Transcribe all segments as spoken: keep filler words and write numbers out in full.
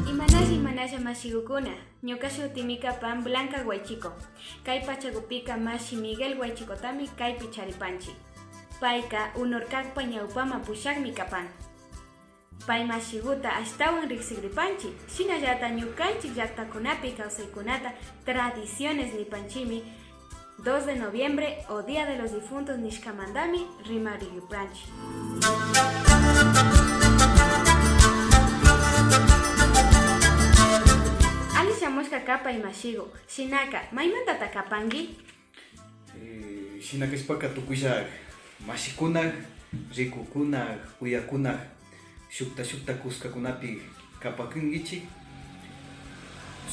Imanalla, imanalla mashigukuna, ñuka shutimi kapan Blanca Guaychico. Kay pachagupika mashi Miguel Guaychicotami kaypi charipanchi. Payka Unorkakpa ñawpaman pushakmi kapan. Pay mashiguta ashtawan riksigripanchi, shinallata ñukanchik llaktakunapi kawsaykunata tradiciones nipanchimi, dos de noviembre o Día de los Difuntos nishkamandami rimarigripanchi. Alli shamushka kapay mashigu, shinaka, maymantata kapanki? Eh, shina kashpaka tukuylla mashikuna, rikukuna, uyakuna, shukta, shukta kuskakunapi kapakunkichik.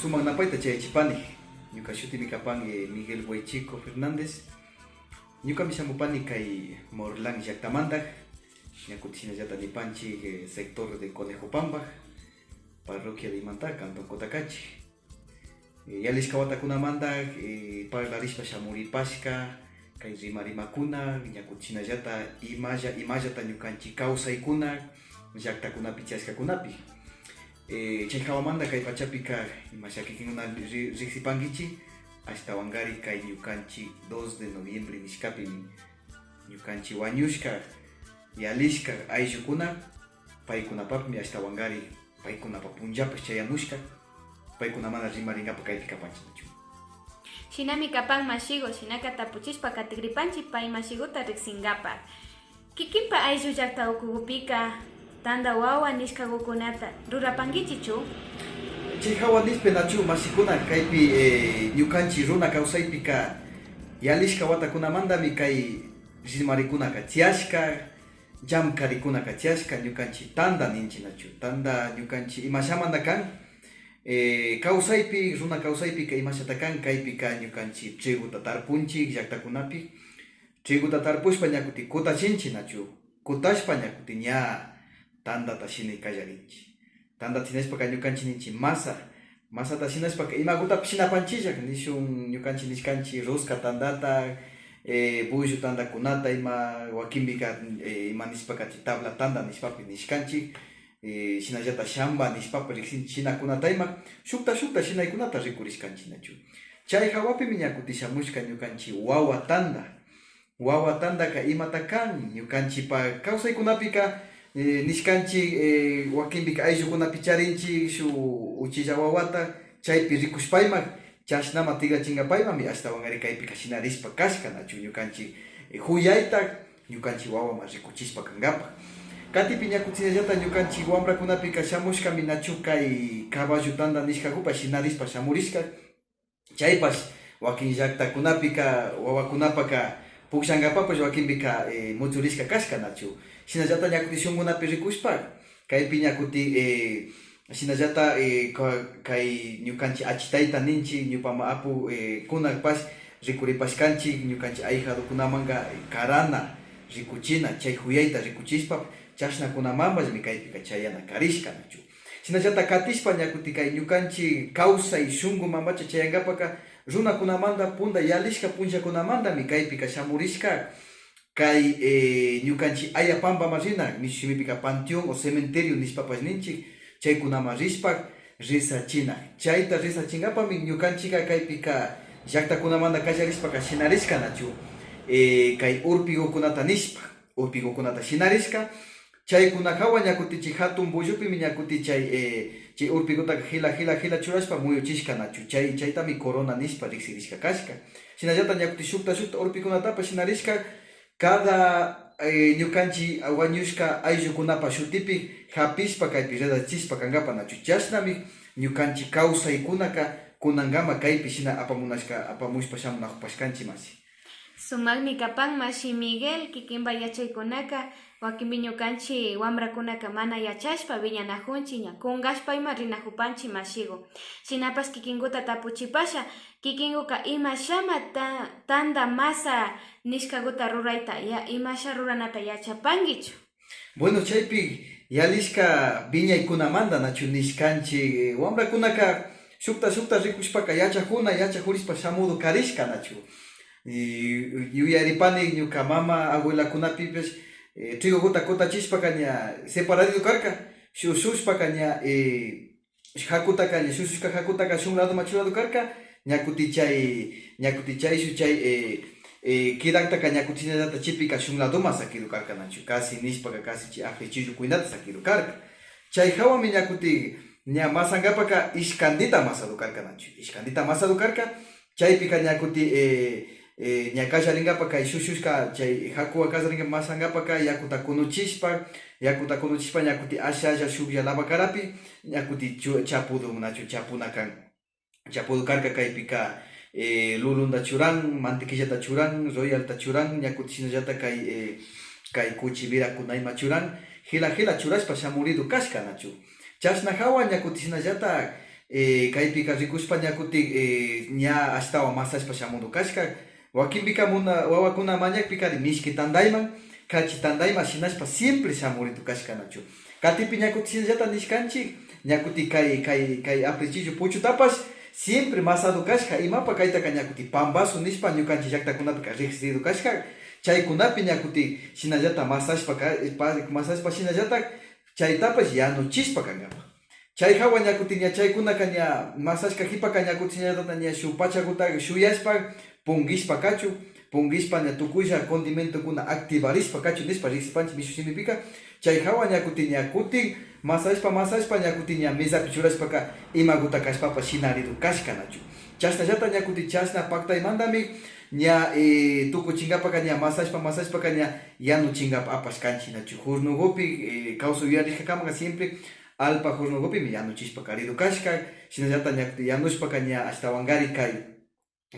Sumak napayta chayachipani. Ñuka shutimi kapan, eh, Miguel Guaychico Fernández. Ñukami shamupani kay Morlán llaktamanta, ña kutin shinallata nipanchik, eh, sector de Conejo Pamba, parroquia de Imantá, cantón Cotacachi. Eh, yalishka watakunamanta, eh, parlarishpa shamuripashka kay rima rimakuna, ña kutin shinallata imalla, imallata ñukanchik kawsaykuna llaktakunapi chayashkakunapi. Eh, chay hawamanta kay pachapika ima llakikinkuna ri-, riksipankichik, ashtawankari kay ñukanchik dos de noviembre nishkapimi ñukanchik wañushka, yalishka ayllukuna, paykunapakmi ashtawankari paykunapa punllapash chayamushka, paykunamanta rimarinkapak kaypi kapanchik nachu. Shinami kapan mashigu, shinaka tapuchishpa katigripanchik pay mashiguta riksinkapak. Kikinpa ayllu llakta ukugupika tanta wawa nishkagukunata rurapankichichu? Chay hawa nishpa nachu mashikuna kaypi, eh, ñukanchik runa kawsaypika yalishka watakunamantami kay rimarikunaka tiyashka, llamkarikunaka tiyashka, ñukanchik tanta ninchik nachu. Tanta ñukanchik imashamanta kan, eh, kawsaypi, runa kawsaypika imashata kan, kaypika ñukanchik triguta tarpunchik llaktakunapi. Triguta tarpushpa ña kutin kutachinchik nachu. Kutashpa ña kutin ña tantata shinay kallarinchik. Tantata shinashpaka ñukanchik ninchik masa. Masata shinashpaka imagutapish shinapanchilla nishun, ñukanchik nishkanchik ruska tantata, eh, bullu tantakunata ima, wakinpika, eh, ima nishpaka chay tabla tanta nishpapish nishkanchik, eh, shinallata shamba nishpapish riksinchik shinakunata ima, shukta, shukta shinaykunata rikurishkanchik nachu. Chay hawapimi ña kutin shamushka ñukanchik wawa tanta. Wawa tantaka imata kan? Ñukanchikpa kawsaykunapika, eh, nishkanchik, eh, wakinpika ayllukunapi charinchik shuk uchilla wawata, chaypi rikushpayman, chashnaman tikrachinkapaymanmi ashtawankari kaypika shinarishpa kashka nachu ñukanchik, eh, juyayta ñukanchik wawaman rikuchishpa kankapak. Katipi ña kutin shinallata ñukanchik wambrakunapika shamushkami nachu kay caballo tanta nishkakupash shinarishpa shamurishka. Chaypash wakin llaktakunapika wawakunapaka pukllankapapash wakinpika, eh, muchurishka kashka nachu. Shinallata ña kutin shunkunapi rikushpa, kaypi ña kutin, eh, shinallata, eh, ka-, kay ñukanchik achitayta ninchik, ñupa ma-, apu, eh, kunapash rikuripashkanchik ñukanchik ahijadokunamanka, eh, karana, rikuchina, chay juyayta rikuchishpa, chashnakunamambashmi kaypika chayana karishka nachu. Shinallata katishpa ña kutin kay ñukanchik kawsay shunkumambacha chayankapaka runakunamanta punta yalishka punllakunamantami kaypika shamurishka kay, eh, ñukanchik Ayapambaman rina, mishu shimipika panteón o cementerio nishpapash ninchik, chaykunaman rishpa risachina. Chayta risachinkapami ñukanchikka kaypika llaktakunamanta kallarishpaka shinarishka nachu, eh, kay urpigukunata nishpa. Urpigukunata shinarishka. Chaykuna hawa ña kutin chay hatun bullupimi ña kutin chay, eh, chay urpigutaka jila, jila, jila churashpa muyuchishka nachu. Chay, chaytami corona nishpa riksirishka kashka. Shinallata ña kutin shukta, shukta urpikunatapash shinarishka. Cada eh, ñukanchik wañushka ayllukunapa shutipi hapishpa kaypi redachishpa kankapa nachu. Chashnami ñukanchik kawsaykunaka kunankama kaypi shina apamunashka, apamushpa shamunakupashkanchik mashi. Sumakmi kapan mashi Miguel, kikinpa yachaykunaka, wakinpi ñukanchik wamrakunaka mana yachashpa wiñanakunchik, ña kunkashpa ima rinakupanchik mashiku. Shinapash kikinkuta tapuchipasha, kikinkuka imashama ta-, tanta masa nishkakuta rurayta, ya, imasha ruranata yachapankichu? Bueno, chaypi yalishka wiñaykunamanta nachu nishkanchik, eh, wamrakunaka shukta, shukta rikushpaka yachakuna, yachakurishpa shamudu karishka nachu. Y yuyaripani ñuka mama, abuelakunapipash, eh, trigukuta kutachishpaka ña separadidu karka, shushushpaka ña, eh, hakutaka ña, shushushka hakutaka shuk ladoman churadu karka, ña kuti chay, ña kuti chayshuk chay, eh, eh, kidaktaka ña kuti shinallata chipika shuk ladoman sakidu karka nachu, casi nishpaka casi chay afichillo cuentata sakidu karka. Chay hawami ña kuti ña masankapaka ishkantita masadu karka nachu, ishkantita masadu karka, chaypika ña kuti, eh, eh, ña kallarinkapa kay shushushka chay hakuwa kallarinka masankapaka yakuta kunuchishpa, yakuta kunuchishpa ña kuti ashalla shuklla lavacarapi ña kuti chu-, chapudun nachu chapuna kan. Chapudu karka kaypika, eh, lulunta churan, mantequillata churan, royalta churan, ña kuti shinallata kay, eh, kay kuchi virakuna ima churan, hila hila churashpa shamuridu kashka nachu. Chashna hawa ña kuti shinallata, eh, kaypika rikushpa ña kuti, eh, ña ashtawan masashpa shamudu kashka. Wakinpika muna, wawakuna mañakpikari mishki tandayman, kachi tandayman shinashpa siempre shamuridu kashka nachu. Katipi ña kuti shinallata nishkanchik, ña kuti kay, kay, kay aprichillo puchutapash siempre masadu kashka, imapa kaytaka ña kuti pambazo nishpa ñukanchik llaktakunapika riksidu kashka, chaykunapi ña kuti shinallata masashpa ka-, pa-, masashpa shinallata chaytapash yanuchishpa kankapa. Chay hawa ña kutin ña chaykunaka ña masashka hipaka ña kutin shinallata ña shuk pachakutaka shuyashpa, punkishpa kachun, punkishpa ña tukuylla condimentokuna activarishpa kachun nishpa riksipanchik mishu shimipika. Chay hawa ña kutin ña kutin masashpa, masashpa ña kutin ña mesapi churashpaka imakuta kashpapash shinaridu kashka nachu. Chashnallata ña kutin chashna paktaymantami ña, eh, tukuchinkapaka ña masashpa, masashpaka ña yanuchinkapa apashkanchik nachu. Hurnukupi, eh, kawsak yuyarishkakamaka siempre allpa hurnukupimi yanuchishpa karidu kashka, shinallata ña yanushpaka ña ashtawankari kay,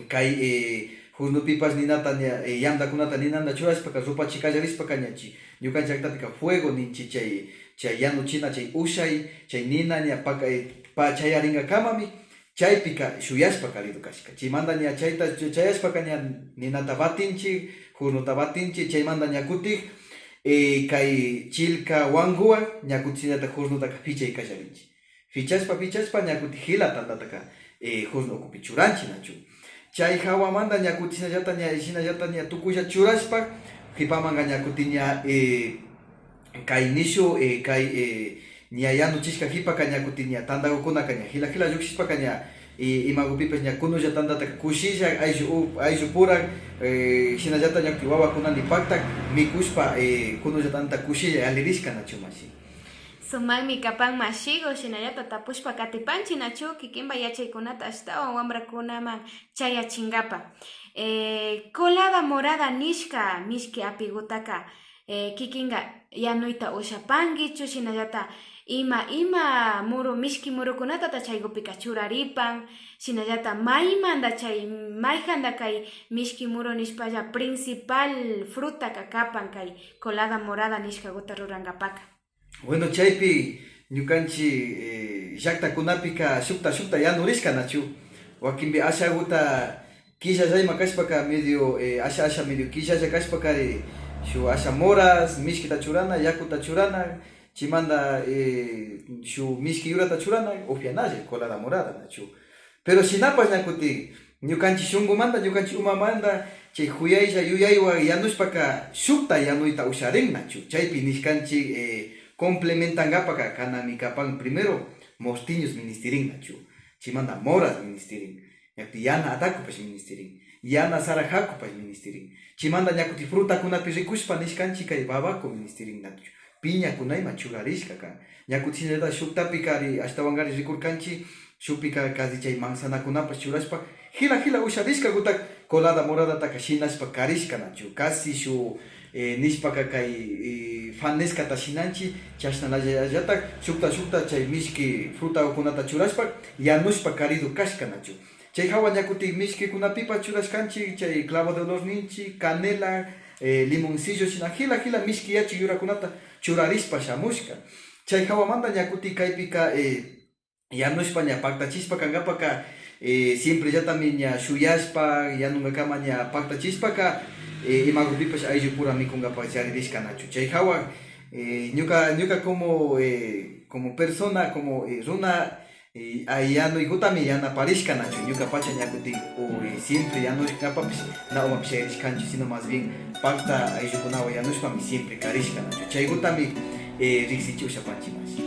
kay, eh, hurnupipash ninata ña, eh, yantakunata ninanta churashpaka rupachi kallarishpaka ña chi-, ñukanchik llaktapika fuego ninchik chay, chay yanuchina chay ushay, chay nina ña paka-, eh, pa-, chayarinkakamami. Chaypika shuyashpa karidu kashka. Chaymanta ña chayta ch-, chayashpaka ña ninata batinchik, hurnuta batinchik, chaymanta ña kutin, eh, kay chilka wankuwan ña kutin shinallata hurnutaka pichay kallarinchik. Pichashpa, pichashpa ña kutin hila tantataka, eh, hurnu ukupi churanchik nachu. Chay hawamanta ña kutin shinallata ña, shinallata ña tukuylla churashpa, hipamanka ña kutin ña, eh, kay nishu, eh, kay, eh, ña yanuchishka hipaka ña kutin ña tantakukunaka ña hila hila llukshishpaka ña, eh, imakupipash ña kunulla tantataka kushilla ayllu u-, ayllu purak, eh, shinallata ña kutin wawakunani paktak mikushpa, eh, kunulla tantata kushilla yallirishka nachu mashi. Sumakmi kapan mashiku, shinallata tapushpa katipanchik nachu kikinpa yachaykunata ashtawan wamrakunaman chayachinkapa. Eh, colada morada nishka mishki apikutaka, eh, kikinka yanuyta ushapankichu, shinallata ima, ima muru, mishki murukunatata chaykupika churaripan, shinallata maymanta chay, mayjanta kay mishki muru nishpalla principal frutaka kapan kay colada morada nishkakuta rurankapaka. Bueno, chaypi ñukanchik, eh, llaktakunapika shukta, shukta yanurishka nachu. Wakinpi ashakuta killalla ima kashpaka medio, eh, asha, asha medio killalla kashpakari shuk asha moras, mishkita churana, yakuta churana, chaymanta, eh, shuk mishki yurata churana, upyanalla, colada morada nachu. Pero shinapash ña kutin ñukanchik shunkumanta, ñukanchik umamanta chay kuyaylla yuyaywan yanushpaka shukta yanuyta usharin nachu. Chaypi nishkanchik, eh, complementankapaka kanami kapan primero mostiños ministirin nachu. Chaymanta moras ministirin. Ña kutin yana atakupash ministirin. Yana sara hakupash ministirin. Chaymanta ña kutin frutakunapi rikushpa nishkanchik kay babaco ministirin nachu. Piñakuna ima churarishka kan. Ña kutin shinallata shuktapikari ashtawankari rikurkanchik, shukpika casi chay manzanakunapash churashpa, hila hila usharishkakuta colada moradataka shinashpa karishka nachu. Casi shuk, eh, nishpaka kay, eh, fanescata shinanchik, chashnallatak shukta shukta chay mishki frutakunata churashpa yanushpa karidu kashka nachu. Chay hawa ña kutin mishkikunapipash churashkanchik, chay clavo de olor ninchik, canela, eh, limoncillo, shina jila jila mishki yachik yurakunata churarishpa shamushka. Chay hawamanta ña kutin kaypika, eh, yanushpa ña paktachishpa kankapaka, eh, siemprellatami ña shuyashpa, yanunkakama ña paktachishpaka, eh, imagupipash ayllupura mikunkapak charirishka nachu. Chay hawa, eh, ñuka, ñuka como, eh, como persona, como, eh, runa, eh, a-, yanuykutami yanaparishka nachu. Ñukapacha ña kutin, o, eh, siempre yanushkapapish na umapish shayarishkanchu, sino más bien pakta ayllukunawan yanushpami siempre karishka nachu. Chaykutami, eh, riksichi ushapanchik mashi.